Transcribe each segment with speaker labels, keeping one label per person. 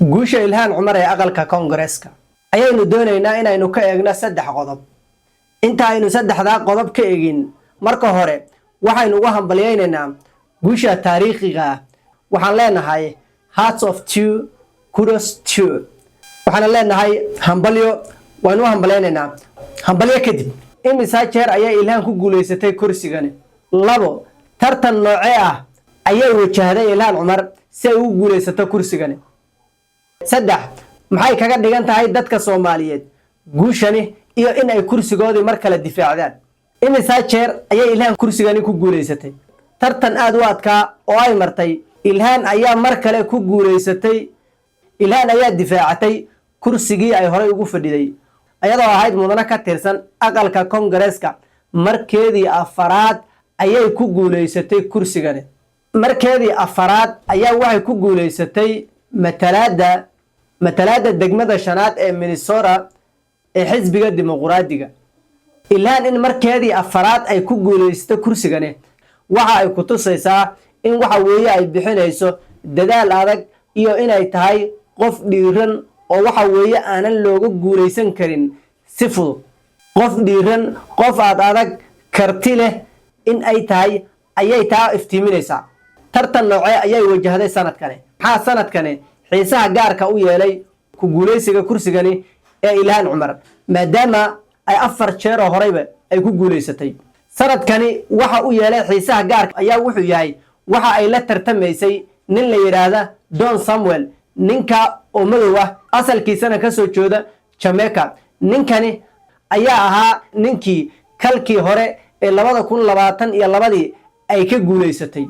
Speaker 1: Guusha Ilhaan Cumar ee aqalka Koongareeska ayaynu doonaynaa inaynu ka eegno saddex qodob. Inta aynu saddexdaa qodob ka egin, marka hore waxaynu uga hambalyaynaynaa guusha taariikhiga ah. Waxaan leenahay hats off to, kudos to. Waxaana leenahay hambalyo, waynu u hambalyaynaynaa. Hambalyo kadib, imisaa jeer ayaa Ilhaan ku guulaysatay kursigani? Labo, tartan noocee ah ayay wajahday Ilhaan Cumar si ay ugu guulaysato kursigani? Saddex, maxay kaga dhigan tahay dadka Soomaaliyeed guushani iyo in ay kursigoodii mar kale difaacdaan? Imisaa jeer ayay Ilhaan kursigani ku guulaysatay? Tartan aad u adkaa oo ay martay Ilhaan ayaa mar kale ku guulaysatay. Ilhaan ayaa difaacatay kursigii ay horay ugu fadhiday, ayadoo ahayd mudano ka tirsan aqalka Koongareeska. Markeedii afaraad ayay ku guulaysatay kursigani. Markeedii afaraad ayaa waxay ku guulaysatay matalaadda degmada shanaad ee Minnesota ee xisbiga Dimuquraadiga. Ilhaan in markeedii afaraad ay ku guulaysato kursigani waxa ay ku tusaysaa in waxa weeye ay bixinayso dadaal adag iyo inay tahay qof dhiiran oo waxa weeye aanan looga guulaysan karin si fudud. Qof dhiiran, qof aad adag, karti leh in ay tahay ayay taa iftiiminaysaa. Tartan noocee ayay wajahday sanadkani? Maxaa sanadkani xiisaha gaarka u yeelay ku guulaysiga kursigani ee Ilhaan Cumar, maadaama ay afar jeer oo horeyba ay ku guulaysatay? Sanadkani waxa u yeelay xiisaha gaarka ayaa wuxuu yahay waxa ay la tartamaysay nin la yidhaahda Don Samuel, ninka oo madow ah, asalkiisana ka soo jeeda Jamaica. Ninkani ayaa ahaa ninkii kalkii hore ee 2022-dii ay ka guulaysatay.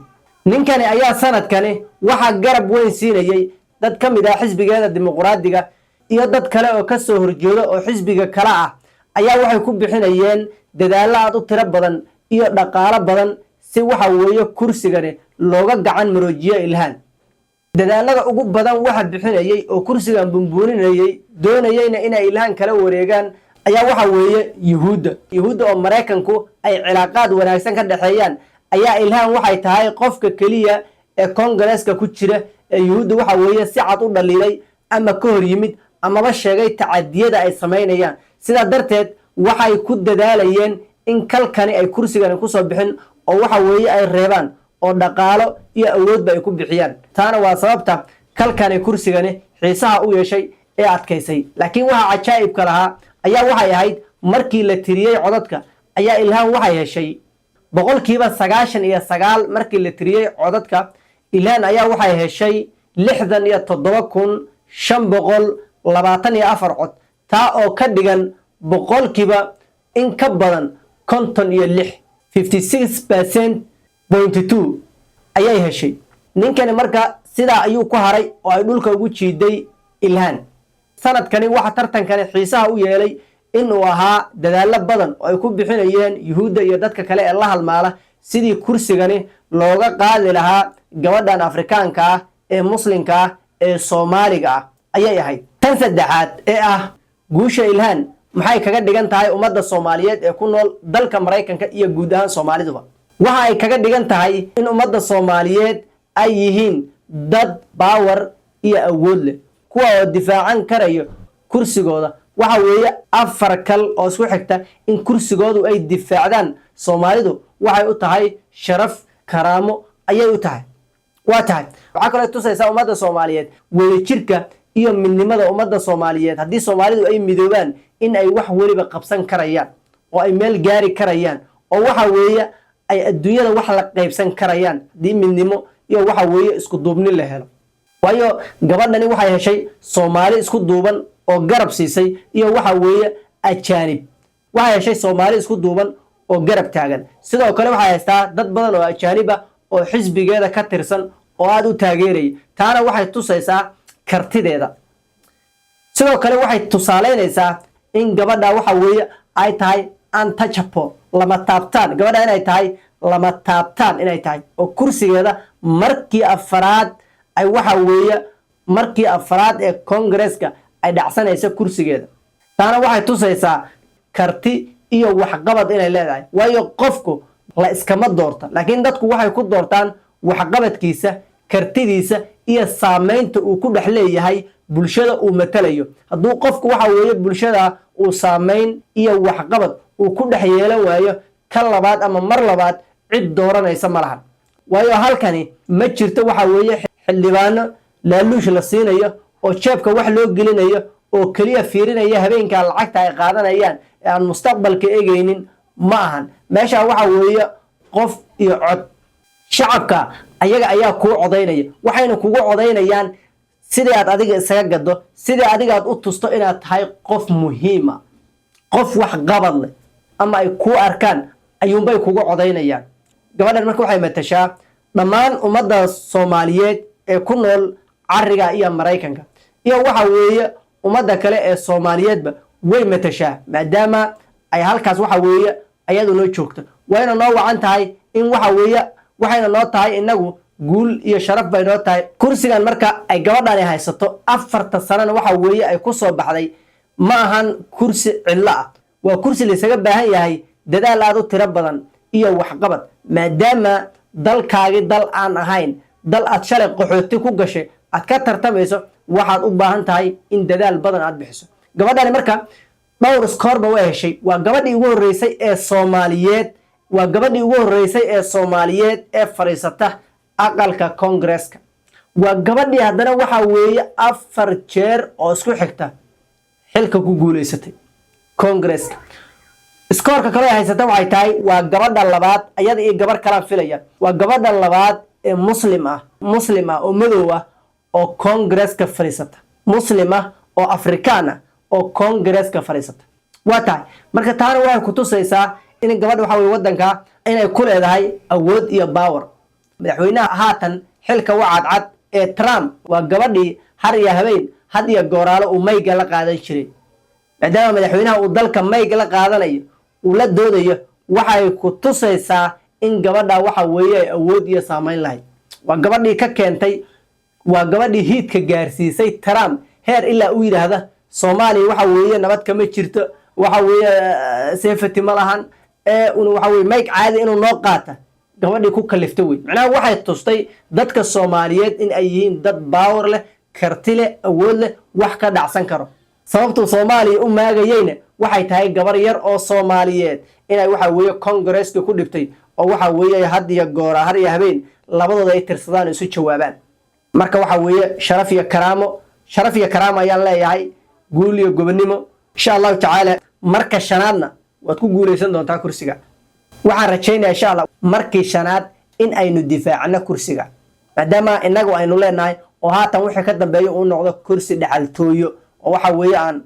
Speaker 1: Ninkani ayaa sanadkani waxaa garab weyn siinayay dad ka mid ah xisbigeeda Dimuquraadiga iyo dad kale oo ka soo horjeeda oo xisbiga kale ah ayaa waxay ku bixinayeen dadaallo aad u tiro badan iyo dhaqaalo badan si waxa weeye kursigani looga gacan maroojiyo Ilhaan. Dadaalada ugu badan waxa bixinayay oo kursigan bunbuuninayay, doonayeyna inay Ilhaan kala wareegaan, ayaa waxa weeye Yuhuudda. Yuhuudda oo Maraykanku ay cilaaqaad wanaagsan ka dhexeeyaan ayaa Ilhaan waxay tahay qofka keliya ee Koongareeska ku jira ee Yuhuudda waxa weeye si cad u dhaliilay ama ka hor yimid amaba sheegay tacadiyada ay samaynayaan. Sidaa darteed waxay ku dadaalayeen in kalkani ay kursigani kusoo bixin oo waxa weeye ay reebaan oo dhaqaalo iyo awoodba ay ku bixiyaan. Taana waa sababta kalkani kursigani xiisaha u yeeshay ee adkaysay. Laakiin waxa cajaa'ibka lahaa ayaa waxay ahayd markii la tiriyey codadka ayaa Ilhaan waxay heshay 99%. Markii la tiriyey codadka, Ilhaan ayaa waxay heshay 67,524 cod, taa oo ka dhigan boqolkiiba in ka badan 56, 56.2 ayay heshay. Ninkani marka sidaa ayuu ku haray oo ay dhulka ugu jiiday Ilhaan. Sanadkani waxa tartankani xiisaha u yeelay inuu ahaa dadaallo badan oo ay ku bixinayeen Yuhuudda iyo dadka kale ee la halmaala sidii kursigani looga qaadi lahaa gabadhan Afrikaanka ah ee Muslimka ah ee Soomaaliga ah ayay ahayd. Tan saddexaad ee ah guusha Ilhaan maxay kaga dhigan tahay ummadda Soomaaliyeed ee ku nool dalka Maraykanka iyo guud ahaan Soomaaliduba? Waxa ay kaga dhigan tahay in ummadda Soomaaliyeed ay yihiin dad power iyo awood leh, kuwa oo difaacan karayo kursigooda. Waxa weeye afar kal oo isku xigta in kursigoodu ay difaacdaan Soomaalidu waxay u tahay sharaf, karaamo ayay u tahay. Waa tahay, waxaa kaloo tusaysaa ummadda Soomaaliyeed wadajirka iyo midnimada ummadda Soomaaliyeed. Haddii Soomaalidu ay midoobaan, in ay wax weliba qabsan karayaan oo ay meel gaari karayaan oo waxa weeye ay adduunyada wax la qaybsan karayaan, haddii midnimo iyo waxa weeye isku duubni la helo. Waayo, gabadhani waxay heshay Soomaali isku duuban oo garab siisay iyo waxa weeye ajaanib. Waxay heshay Soomaali isku duuban oo garab taagan. Sidoo kale waxay haystaa dad badan oo ajaanib ah oo xisbigeeda ka tirsan oo aada u taageeraya. Taana waxay tusaysaa kartideeda. Sidoo kale waxay tusaaleynaysaa in gabadha waxa weeye ay tahay untouchable, lama taabtaan. Gabadha inay tahay lama taabtaan inay tahay oo kursigeeda markii afaraad ay waxa weeye markii afaraad ee Koongareeska ay dhacsanayso kursigeeda. Taana waxay tusaysaa karti iyo waxqabad inay leedahay. Waayo, qofku la iskama doorta, laakiin dadku waxay ku doortaan waxqabadkiisa, kartidiisa iyo saameynta uu ku dhex leeyahay. Bulshada uu matalayo, hadduu qofku waxa weeye bulshada uu saameyn iyo waxqabad uu ku dhex yeelan waayo, ka labaad ama mar labaad cid dooranaysa ma lahan. Waayo, halkani ma jirto waxa weeye xildhibaano laaluush la siinayo oo jeebka wax loo gelinayo oo keliya fiirinaya habeenkaa lacagta ay qaadanayaan ee aan mustaqbalka egaynin. Ma ahan. Meesha waxa weeye qof iyo cod. Shacabka ayaga ayaa kuu codaynaya, waxayna kugu codaynayaan sidii aad adiga isaga gado, sidii adiga aad u tusto inaad tahay qof muhiima, qof wax qabad leh ama ay kuu arkaan ayuunbay kugu codaynayaan. Gabadhan marka waxay matashaa dhammaan ummadda Soomaaliyeed ee ku nool cariga iyo Maraykanka iyo waxa weeye ummadda kale ee Soomaaliyeedba way matashaa, maadaama ay halkaas waxa weeye ayadu noo joogto. Wayna noo wacan tahay in waxa weeye waxayna noo tahay inagu guul iyo sharaf bay noo tahay kursigan marka ay gabadhani haysato. 4ta sanana waxa weeye ay ku soo baxday. Ma ahan kursi cidlo ah, waa kursi laysaga baahan yahay dadaal aad u tiro badan iyo waxqabad, maadaama dalkaagi dal aan ahayn, dal aad shalay qaxooti ku gashay aad ka tartamayso. Waxaad u baahan tahay in dadaal badan aad bixiso. Gabadhani marka dhowr score ba way heshay. Waa gabadhii ugu horreysay ee Soomaaliyeed, waa gabadhii ugu horreysay ee Soomaaliyeed ee fadhiisata aqalka Congresska. Waa gabadhii haddana waxa weeye 4 jeer oo isku xigta xilka ku guuleysatay Congresska. Score-ka kaloo haysata waxay tahay waa gabadha labaad, ayada iyo gabarh kalaan filaya, waa gabadha labaad ee Muslim ah, Muslim ah oo madow ah oo Congresska fadhiisata, Muslim ah oo Afrikaan ah oo Congresska fadhiisata. Waa tahay marka taana waxay kutusaysaa in gabadha waxa weye waddanka inay ku leedahay awood iyo power. Madaxweynaha haatan xilka u cadcad ee Trump waa gabadhii har iyo habeen, had iyo gooraalo uu mayga la qaadan jiray. Maadaama madaxweynaha uu dalka mayga la qaadanayo, uu la doodayo, waxay ku tusaysaa in gabadha waxa weeye ay awood iyo saameyn lahayd. Waa gabadhii ka keentay, waa gabadhii hiidka gaarsiisay Trump heer ilaa uu yidhaahda Soomaaliya waxa weeye nabad kama jirto, waxa weeye safety ma lahan, ee un waxa weye mayg caadi inuu noo qaata gabadhii ku kalifta wey. Macnaha waxay tustay dadka Soomaaliyeed in ay yihiin dad power leh, karti leh, awood leh, wax ka dhacsan karo. Sababtuu Soomaaliya u maagayeyna waxay tahay gabar yar oo Soomaaliyeed inay waxa weeye Congresska ku dhibtay oo waxa weeye had iyo goora, har iyo habeen labadooda ay tirsadaan oo isu jawaabaan. Marka waxa weeye sharaf iyo karaamo, sharaf iyo karaamo ayaan leeyahay, guul iyo gobonimo. Insha Allahu tacaala marka shanaadna waad ku guuleysan doontaa kursiga. Waxaan rajaynaya insha Allah markii shanaad in aynu difaacno kursiga, maadaama inagu aynu leenahay oo haatan wixii ka dambeeya uu noqdo kursi dhexaltooyo oo waxa weeye aan